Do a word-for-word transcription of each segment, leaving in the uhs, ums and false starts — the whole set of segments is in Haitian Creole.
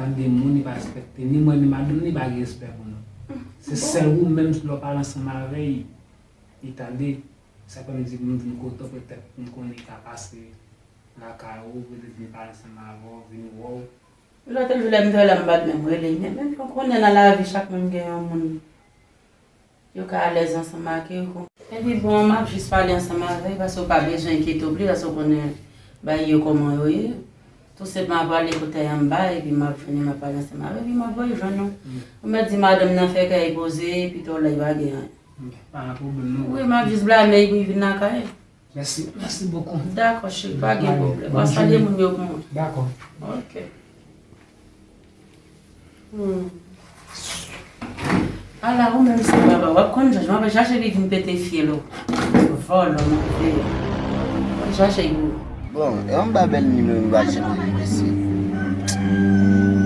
Tande moun, li pa respekte ni mwen ni madanm, li pa gen respè pou nou. Se sèl ou menm lè w pale ansanm avè l, li tande. Sa fè m di pou m vin kote w, petèt m konnen li ka pase lakay ou, petèt vin pale ansanm avè w, vin wè w. Lòt jou lè m te wè l la, m pa t menm rele l, men, men ou konnen nan lavi chak moun gen yon moun yo ka alèz ansanm ak yo. Epi bon, m ap jis pale ansanm avè l, paske w pa bezwen enkyete w plis, paske w konnen bagay yo kòman yo ye. Tou senpman ap pale kote anba, epi m ap jwenn li, m ap pale ansanm avè l, epi m ap voye jwenn ou. Ou mèt di madanm nan fè kay poze, epi tou la, li pa gen anyen. Pa gen pwoblèm, non. Wi, m ap jis blame l pou li vin lakay. Mèsi, mèsi bokou. Dakò, cheri, pa gen pwoblèm. W a salye moun yo pou mwen. Dakò. Ok. Hmm. Ala, ou menm se baba, w ap konn jan, w ap chache li vin pete fyèl ou. Vòlò, move. W ap chache li. Bon, e yon ba bèl nimewo m pa janm rele mesye.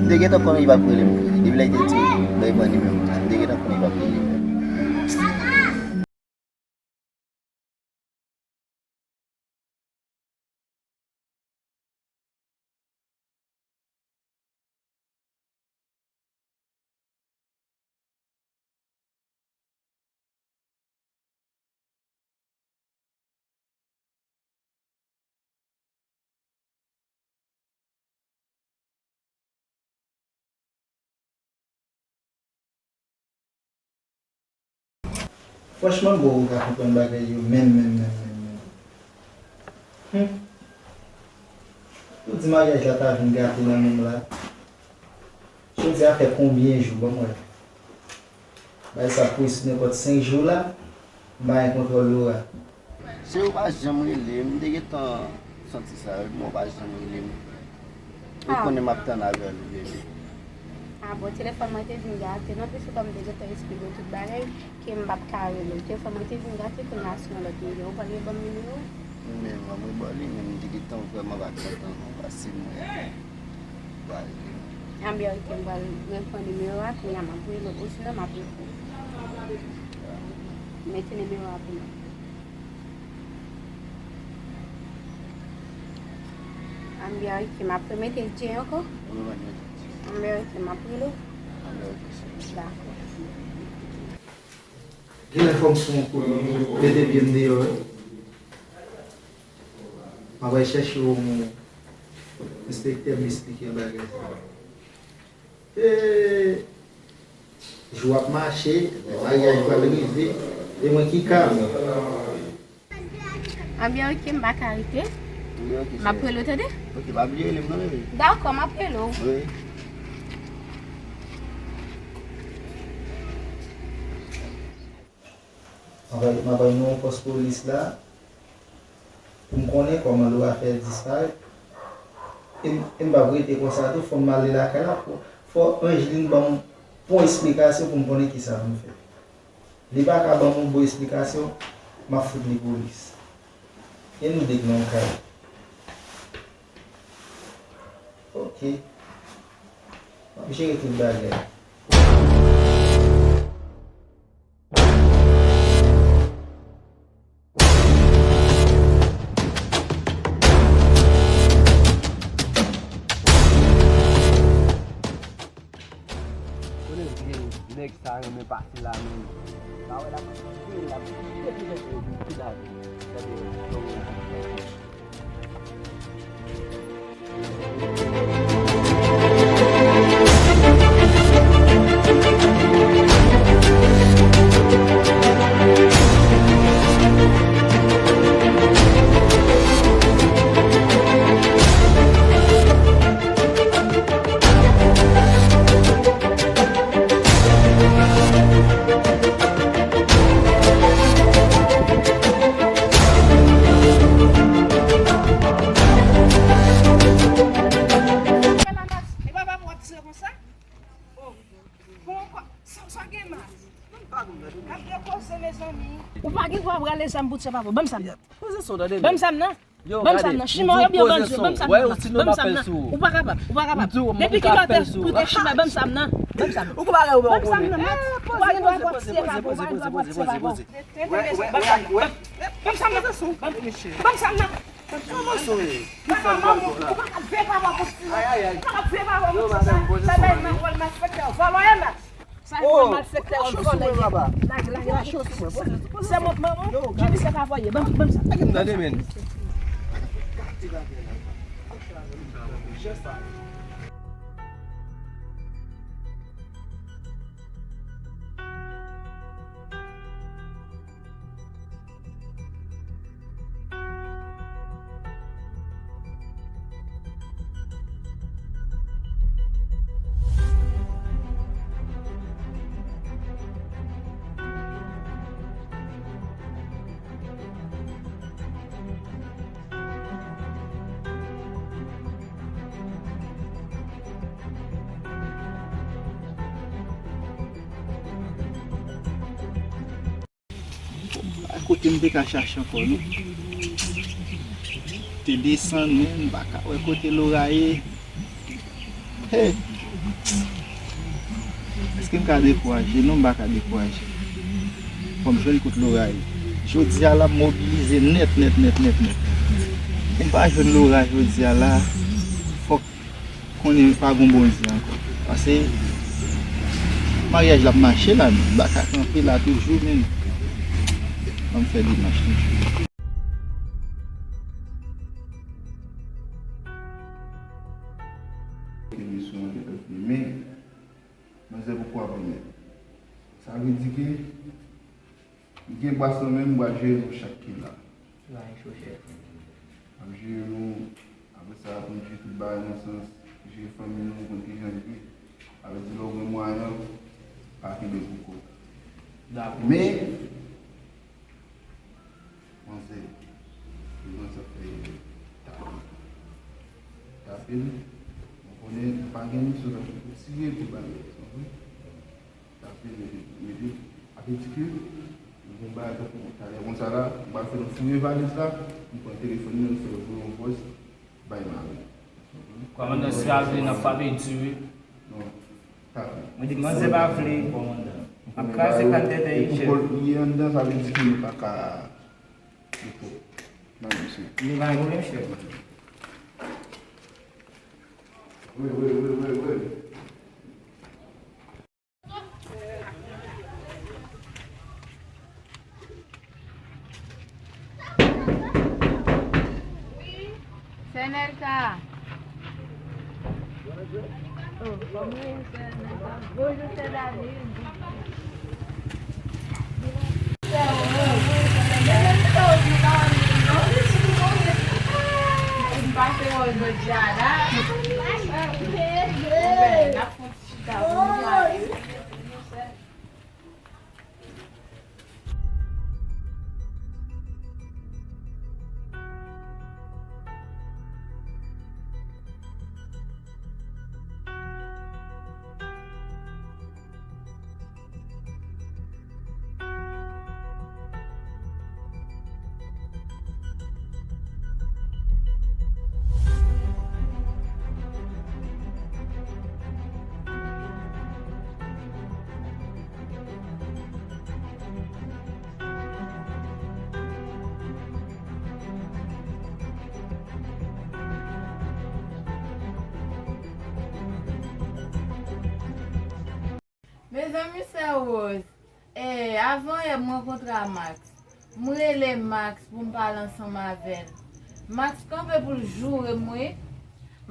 M te gentan konnen li p ap rele m vre. Depi lè li te di m bay ban nimewo m nan, m te gentan konnen li p ap rele m. Franchman, m poko ka konprann bagay yo menm, menm, menm, menm, menm. Hmm. Ou di maryaj la ta vin gate nan men m la. Jodi a fè konbyen jou, ban m wè. Bay sa pou sou nenpòt senk jou la, m pa gen kontwòl Laura. Se ou pa janm rele m, m te gentan santi sa, wi, men ou pa janm rele m. Ou konnen m ap tann avè l, wi, bebe. A bon, telefòn mwen te vin gate, non, piske kòm m te gentan esplike w tout bagay, ke m p ap ka rele w. Telefòn mwen te vin gate, kounye a se yon lòt nimewo. Ou pral reban m nimewo w? Men, ban m rebò li, men m te gentan vrèman pa kontan, non, paske mwen. Anbyen, ok, m pral reprann nimewo a, kounye a m ap rele w, osinon m ap ekri w. Mete nimewo a pou mwen. Anbyen, ok, m ap remete Dje ankò. Anbyen, ok, m ap rele w. Dakò. Genlè fò m pran yon kout mete pye m deyò, wi. M ap al chèche yon enspektè, m esplike l bagay sa. E, jou ap mache, maryaj pral rive, e mwen ki ka m. Anbyen, ok, m pa ka rete. M ap rele w, tande? Ok, pa bliye rele m non, bebe. Dakò, m ap rele w. Wi. M ap bay, m ap bay non pòs polis la. Pou m konnen kòman Laura fè disparèt. E m, e m p ap rete konsa tou, fò m ale lakay la. Fò, fò Angeline ban m bon esplikasyon pou m konnen kisa pou m fè. Li pa ka ban m yon bon esplikasyon, m ap fout li polis. E nou de k nan yon kay. Ok. M ap jere tout bagay. Konnen vye nèg sa renmen pase la menm. Pa wè la, pa wè la, pa wè la. Ou pa gen dwa prale zam pou tchè papa. Ban m sa m nan. Poze son, tande. Ban m sa m nan. Ban m sa m nan. Chimè w yo byen bandi yo. Ban m sa m nan. Ban m sa m nan. Ou pa kapab. Ou pa kapab. Depi kilè w te chimè, ban m sa m nan. Ban m sa m nan. Ou pa gen dwa pran tchè papa. Ou pa gen dwa pran tchè papa. Ban m sa m nan. Ban m sa m nan. Kòman sa ye? Ou pa ka veye papa pou ti. Ay, ay, ay. Ou pa ka veye papa pou ti sa. Sa bay mal, wòl malfektè, vòlò e mal. Sa e wòl malfektè, wòl vòlò. Lage, lage, lage. Se mwen, mwen, mwen. Jodi se pa voye. Ban m, ban m sa. Tande men. Kote m te ka chache ankò, non? Te desann, men m pa ka wè kote Lora ye. Hey! Èske m ka dekouraje? Non, m pa ka dekouraje. Fò m jwenn kote Lora ye. Jodi a la, m mobilize nèt, nèt, nèt, nèt, nèt. Pou m pa jwenn Lora jodi a la, fòk konnen pa gon Bondye ankò. Paske maryaj la ap mache la, men m pa ka kanpe la toujou, men ban m fè demach toujou. Emisyon an te ap filme, manzè poko ap remèt. Sa vle di ke m gen bas nan men m, m pral jere nou chak ki la. Layen cho chèf. M ap jere nou, apre sa, pou n jere tout bagay nan sans, jere fanmi nou, konn kijan l ye. Sa vle di, lè w gen mwayen an, pa kenbe pou kò w. Dakò. Men, manzè, li konn sa fè tape. Tape l, mwen konnen pa gen misyon sa pou tire pou bagay, w konprann? Tape l, mete, mete, sa vle di ke, m gen bagay tankou talè konsa la, m pral fè nou foure valiz la, m pran telefòn nan, m fè l voye yon vòs, bay mari. Kòmandan, si pa vle, n ap frape di wi. Non, tape. Mwen di, manzè pa vle, kòmandan. M ap kraze kàn tètè, chèf. Li anndan, sa vle di ke nou pa ka. Nan misye. Li pa goumen, chèf. Wi, wi, wi, wi, wi. Sè Nelka. Oh, kòman ou fè, Nelka? Bonjou, sè David. M pase wè w jodi a la. N ap fè yon ti chita pou nou pale. Mezanmi, sè Rose, e, avan yè m rankontre a Max. M rele Max pou m pale ansanm avè l. Max kanpe pou l joure m, wi.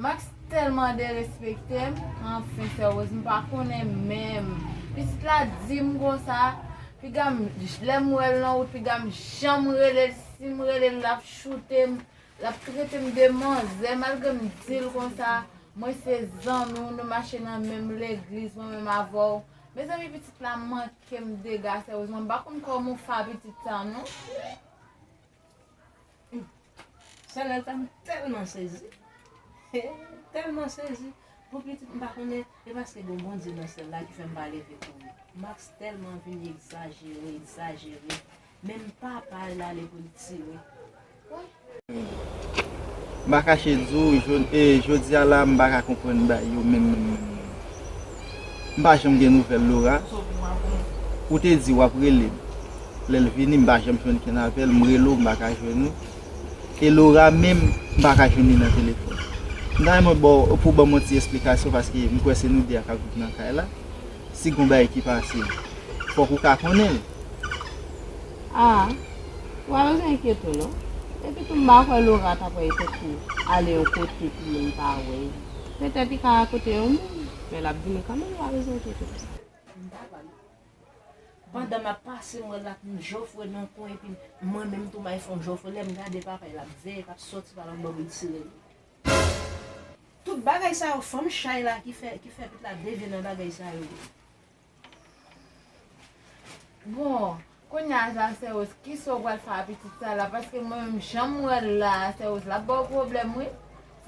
Max tèlman derespekte m, anfen, sè Rose, m pa konnen menm. Pitit la di m konsa, piga m, lè m wè l nan wout, piga m janm rele l. Si m rele l, l ap choute m, l ap trete m de manzè, malgre m di l konsa, mwen se zanmi w, nou mache nan menm legliz, mwen menm avè w. Mezanmi, pitit la manke m dega, serye, m pa konn kòman w fè a pitit sa, non. Sè Lèlta, m tèlman sezi. Tèlman sezi. Pou pitit, m pa konnen, e paske gon Bondye nan syèl la ki fè m pa leve kouri. Max tèlman vin egzajere, egzajere. Menm papa l ale pou l tire. M pa kache di w, jodi a la, m pa ka konprann bagay yo menm, menm, menm, menm. M pa janm gen nouvèl Laura. Ou te di w ap rele m. Lè l vini, m pa janm jwenn kenn avè l. M rele w, m pa ka jwenn ou. E Laura menm, m pa ka jwenn li nan telefòn. M ta renmen ba w, pou ban m yon ti esplikasyon, paske m kwè se nou de a k ap viv nan kay la. Si gon bagay ki pase, fòk ou ka konnen l. Ah, ou pa bezwen enkyete w non. Epitou m pa kwè Laura ta pral tankou ale yon kote pou moun pa wè l. Petèt li ka kote yon moun, men l ap vini kanmenm, ou pa bezwen enkyete w. Pandan m ap pase m wè l ap jofre nan kwen epi mwen menm tou m al fè yon jofre, lè m gade papa l ap veye k ap sòti pa lòtbò pou l tire l. Tout bagay sa yo fanm chay la ki fè ki fè pitit la devye nan bagay sa yo. Bon, kounye a la sè Rose, kisa w pral fè a pitit sa la? Paske mwen menm jan m wè l la, sè Rose, l ap ba w pwoblèm wi.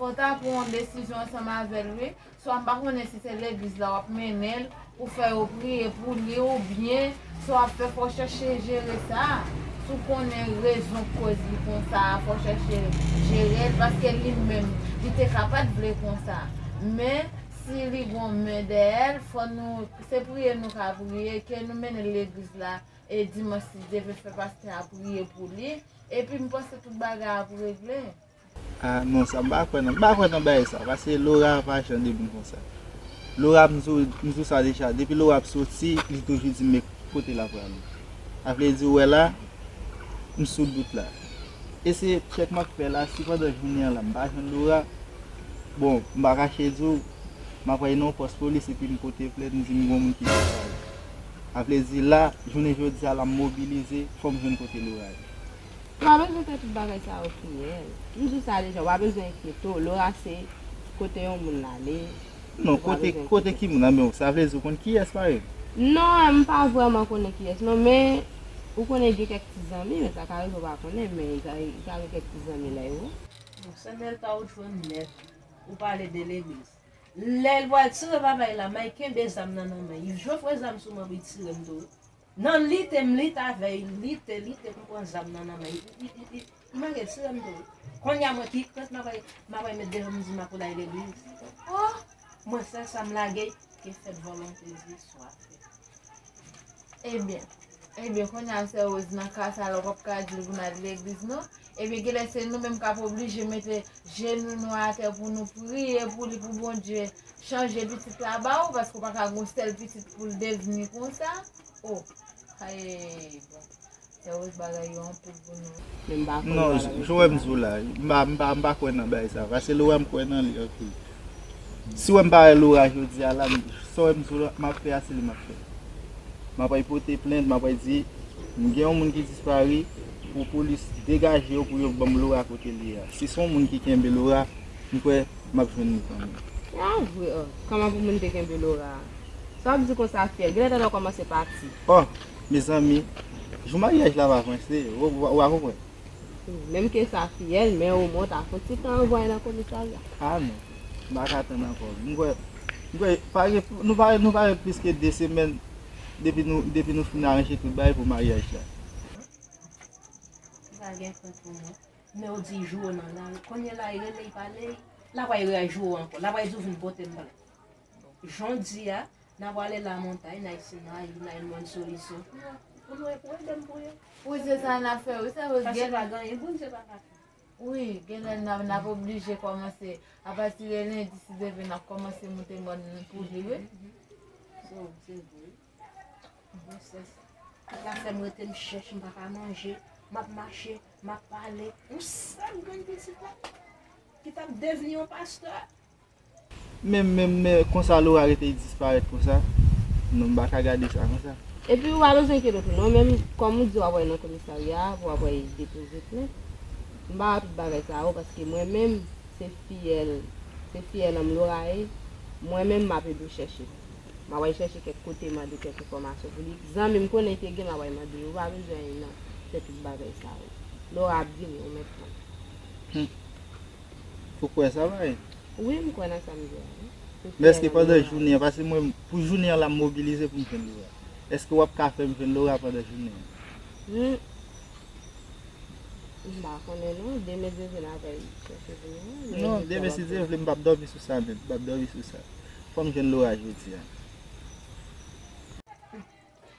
Fò w ta pran yon desizyon ansanm avè l wi. Swa m pa konnen si se legliz la w ap mennen l pou fè yo priye pou li oubyen sa w ap fè fò w chèche jere sa. Si w konnen rezon k koz li konsa a, fò w chèche jere l paske li menm li te ka pa t vle konsa. Men si li gon men dèyè l, fò nou, se priye nou ka priye, ke nou mennen l legliz la e dimanch si Dye vle fè pastè a priye pou li, epi m panse tout bagay ap regle. Ah non, sa m pa kwè nan, m pa kwè nan bagay sa, paske Laura pa jan de moun konsa. Laura, m di w, m di w sa deja, depi Laura ap soti, li toujou di m men kote l ap prale. Sa vle di, ou wè la, m sou dout la. E se tchèk m ap fè la, si pandan jounen an la m pa jwenn Laura, bon, m pa kache di w, m ap al nan yon pòs polis epi m pote plent, m di m gon moun ki disparèt. Sa vle di la, jounen jodi a la m mobilize, fò m jwenn kote Laura ye. Ou pa bezwen fè tout bagay sa yo fiyèl. M di w sa deja, ou pa bezwen enkyete w. Laura se kote yon moun l ale. Non, kote kote ki moun nan men w, sa vle di w konn kiyès parèy? Non, m pa vrèman konnen kiyès non, men ou konnen gen kèk ti zanmi, men sa ka rive w pa konnen, men li ka li ka gen kèk ti zanmi la yo. Bon, Samuel ta ou jwenn nèt, ou pale de legliz. Lè l pral tire papa l la, may kenbe zam nan nan men l. Jofre zam sou mwen pou l tire m tou. Nan lite m lite avè l, lite, lite pou m pran zam nan nan men l. Li, li, li, li, li manke tire m tou. Kounye a mwen ki krent m ap al, m ap al met devan m di m ap al legliz. Oh! Mwen sèl sa m lage, ke fèt volonte Dye swa fèt. Ebyen, ebyen, kounye a sè Rose nan ka sa la w p ap ka di l pou n al legliz non. Ebyen, genlè se nou menm k ap oblije mete jenou nou atè pou nou priye pou li, pou Bondye chanje pitit la ba ou, paske w pa ka gen yon sèl pitit pou l devni konsa. Oh, ay, bon. Sè Rose, bagay yo anpil pou nou. Men m pa konn Non, bagay jan w wè m di w la, m pa, m pa, m pa kwè nan bagay sa. Paske Laura m kwè nan li anpil. Si w wè m pa wè Laura jodi a la, m, sa w wè m di w la, m ap fè a se li m ap fè. M ap al pote plent, m ap al di, m gen yon moun ki disparèt, pou polis degaje yo pou yo ban m Laura kote l ye a. Si se yon moun ki kenbe Laura, m kwè m ap jwenn li kanmenm. A vre, oh, kòman pou moun te kenbe Laura a? Sa w ap di konsa fiyèl, genlè tèt w kòmanse pati. Oh, mezanmi, jou maryaj la va vanse, ou, ou, ou pa konprann? Menm ke sa fiyèl, men omwen w ta fon ti tan anvan al nan komisarya. A non, m pa ka tann ankò. M kwè, m kwè, pa gen, nou pa, nou pa gen plis ke de semèn depi nou, depi nou fin aranje tout bagay pou maryaj la. Li pa gen krent pou mwen. Men w di jou w nan lari. Kounye la, li rele, li pale, l ap al rejou w ankò. L ap al di w vin pote m plent. Jan w di a, n a prale lamontay, n a Sinayi, n a yon bòn solisyon. Pou nou, pou ede m pou yo. Pou se sa n ap fè wi, sa yo gen. Paske pa gen anyen Bondye pa ka fè. Wi, genlè n ap, n ap oblije kòmanse, apati de lendi, si Dye vle, n ap kòmanse moute mòn pou li wi. Se vre. Gwosès. Sa fè m rete m chèch, m pa ka manje, m ap mache, m ap pale. Yon sèl grenn pitit la ki t ap devni yon pastè. Men, men, men, konsa Laura rete disparèt konsa. Non, m pa ka gade sa konsa. Epi ou pa bezwen enkyete w tou non, menm kòm ou di w ap al nan komisarya pou w ap al depoze plent. M pa wè tout bagay sa yo, paske mwen menm, se fiyèl, se fiyèl an m Laura ye. Mwen menm, m ap ede w chèche. M ap al chèche kèk kote, mande kèk enfòmasyon pou li. Zanmi m konnen te gen, m ap al mande yo. Ou pa bezwen al nan fè tout bagay sa yo. Laura ap vini, ou mèt tann. Ou kwè sa vre? Wi, m kwè nan sa m di a wi. Men èske pandan jounen an, paske mwen, pou jounen an la m mobilize pou m jwenn Laura. Èske w ap ka fè m jwenn Laura pandan jounen an? Hmm. M pa konnen non, demen Dye vle n a pral chèche pou nou. Non, demen si Dye vle m p ap dòmi sou sa menm, m p ap dòmi sou sa. Fò m jwenn Laura jodi a.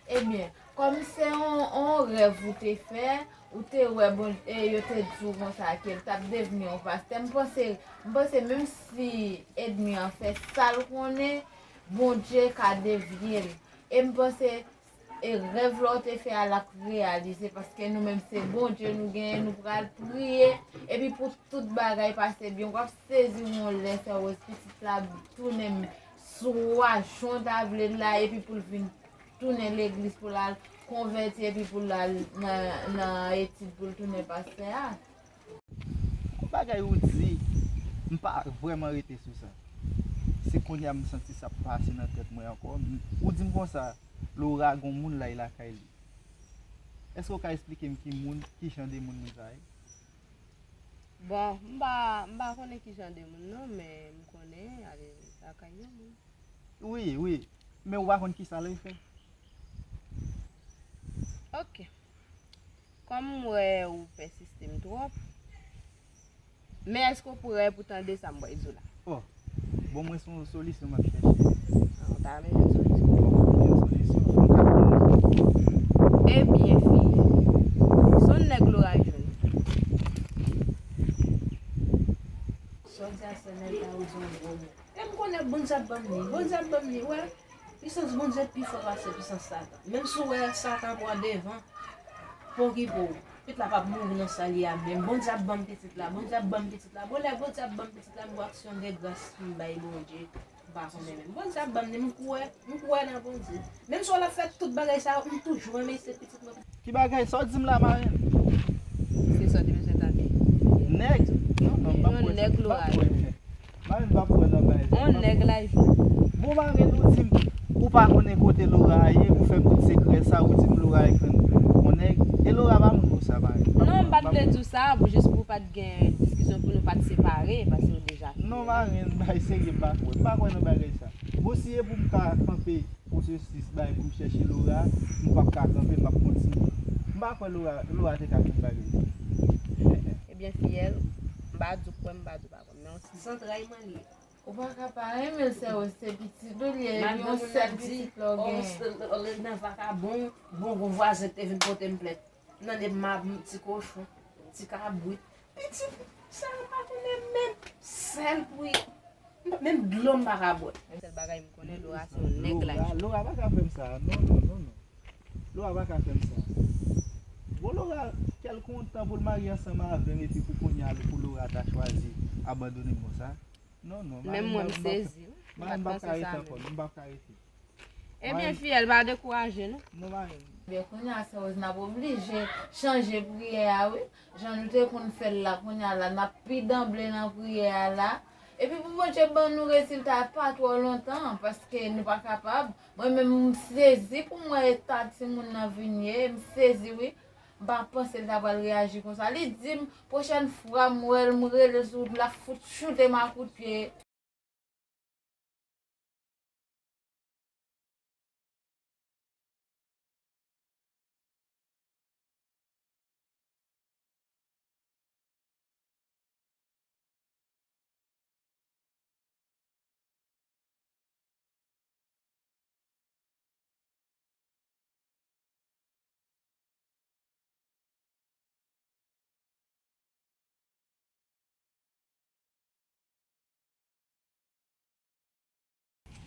Ebyen, Kòm se yon, yon rèv ou te fè, ou te wè bon, e yo te di w konsa ke l t ap devni yon pastè. M panse, m panse menm si ènmi an fè sa l konnen, Bondye ka devye l. E m panse e rèv la w te fè a l ap reyalize, paske nou menm se Bondye nou genyen, nou pral priye, epi pou tout bagay pase byen. W ap sezi yon lè, sè Rose, pitit la tounen swa jan w ta vle l la, epi pou l vin tounen legliz pou l al konvèti epi pou l al nan, nan etid pou l tounen pastè a. Yon bagay ou di, m pa vrèman rete sou sa. Se kounye a m santi sa ap pase nan tèt mwen ankò. M- Ou di m konsa, Laura gon moun la lakay li. Èske w ka esplike m ki moun, ki jan de moun moun sa ye? Bon, m pa, m pa konnen ki jan de moun non, men m konnen ale lakay yon moun. Wi, wi. Men ou pa konn ki sa l fè? Ok. Kòm m wè ou pèsiste m twòp, men èske w prè pou tande sa m pral di w la? Oh, bon, mwen se yon solisyon m ap chèche. Ah, ou ta renmen jwenn solisyon? Bon, mwen jwenn solisyon, fò m ka konnen. Ebyen, fiyèl, se yon nèg Laura jwenn. Sa w di a, se nèg la ou di yon gwo mo. E m konnen Bondye ap ban m li. Bondye ap ban m li, wè. Pisans Bondye pi fò pase pisans Satan. Menm si w wè Satan pran devan, pa okipe w. Pitit la p ap mouri nan sa l ye a menm. Bondye ap ban m pitit la. Bondye ap ban m pitit la. Bon, lè Bondye ap ban m pitit la, m wè aksyon de gras m bay Bondye. M pa konnen menm. Bondye ap ban m li, m kwè, m kwè nan Bondye. Menm si w al ap fè tout bagay sa yo, m toujou renmen se pitit mwen. Ki bagay sa w di m la, marenn? Se sa w te bezwen tande. Nèg? Non, non, m p ap kwè sa. Yon nèg Laura jwenn. Marenn, m p ap kwè nan bagay sa. Yon nèg la jwenn. Bon, marenn, ou di m, ou pa konnen kote Laura ye, ou fè m tout sekrè sa, ou di m Laura jwenn yon nèg. E Laura pa moun konsa, marenn. Non, m pa t vle di w sa, pou jis pou pa t gen diskisyon, pou nou pa t separe, paske w deja fini. Non, marenn, bagay serye, m pa kwè. M pa kwè nan bagay sa. Bon, si e pou m ka kanpe pwosesis bay pou m chèche Laura, m p ap ka kanpe, m ap kontinye. M pa kwè Laura, Laura te ka fè bagay sa. Ebyen, fiyèl, m pa di w kwè, m pa di w pa kwè, men yon ti zantray mwen li ye. Ou pa ka pa renmen l, sè Rose, se pitit ou li ye, epi yon sèl pitit la w genyen. Madanm nan vakabon, gon, gon vwazen ki te vin pote m plent. Nan de m a ti kochon, ti kabrit. Pitit, sa m pa konnen menm sèl pou li. Menm dlo m pa ka bwè. Sèl bagay m konnen, Laura se yon nèg la. Laura, Laura pa ka fè m sa. Non, non, non, non. Laura pa ka fè m sa. Bon, Laura, kè l kontan pou l marye ansanm avè m epi pou kounye a pou Laura ta chwazi abandone m konsa. Non, non, menm mwen m sezi. Marenn, m p ap ka rete ankò, m p ap ka rete. Ebyen, fiyèl, pa dekouraje non. Non, marenn. Ebyen, kounye a, sè Rose, n ap oblije chanje priyè a, wi. Jan nou te konn fè l la, kounye a la, n ap pi danble nan priyè a la. Epi pou Bondye ban nou rezilta pa twò lontan, paske nou pa kapab. Mwen menm, m sezi pou m wè eta timoun nan vin ye, m sezi, wi. M pa panse l ta pral reyaji konsa. Li di m, pwochèn fwa m wè l, m rele l sou wout, l ap fout choute m a kout pye.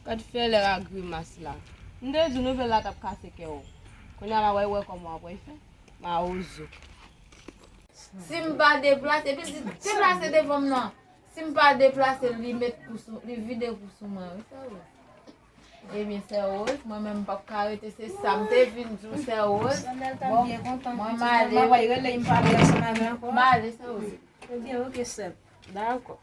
Gad fè lè a grimas la. M te di w nouvèl la t ap kase kè w. Kounye a m ap wè kòman w ap fè. Mawozo. Si m pa deplase, epi l di deplase devan m nan. Si m pa deplase, li met kou sou, li vide kou sou mwen, wi, sè Rose. Ebyen, sè Rose, mwen menm m p ap ka rete, se sa m te vin di w, sè Rose. Bon, mwen m ale. M ale, sè Rose. Ebyen, oke, sè m. Dakò.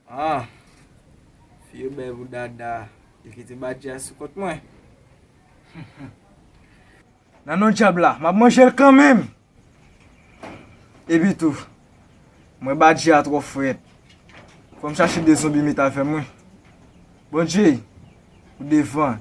Ah, fi yo bèl pou dada. Yo kite badji a sou kont mwen. Nan non dyab la, m ap manje l kanmenm. Epi tou, mwen badji a twò frèt. Fò m chache de zonbi met avè mwen. Bondye, ou devan,